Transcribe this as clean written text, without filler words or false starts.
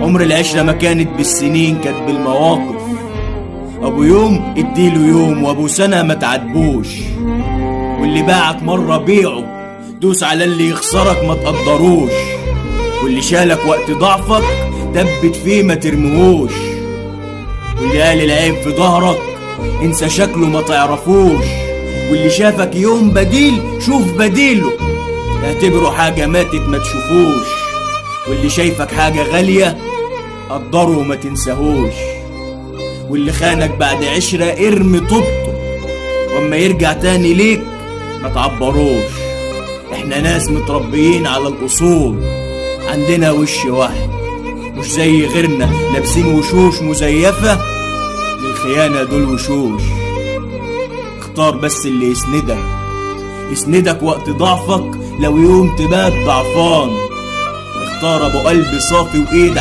عمر العشرة ما كانت بالسنين، كانت بالمواقف. ابو يوم اديله يوم، وابو سنة ما تعاتبوش. واللي باعك مرة بيعه، دوس على اللي يخسرك ما تقدروش. واللي شالك وقت ضعفك تبت فيه ما ترميهوش. واللي قال العيب في ظهرك انسى شكله ما تعرفوش. واللي شافك يوم بديل شوف بديله، اعتبره حاجة ماتت ما تشوفوش. واللي شايفك حاجة غالية قدره وما تنساهوش. واللي خانك بعد عشرة ارمي طوبته، واما يرجع تاني ليك ما تعبروش. احنا ناس متربيين على الاصول، عندنا وش واحد مش زي غيرنا لابسين وشوش مزيفة للخيانة دول وشوش. اختار بس اللي يسندك، يسندك وقت ضعفك لو يوم تبات ضعفان. اختار ابو قلب صافي وايد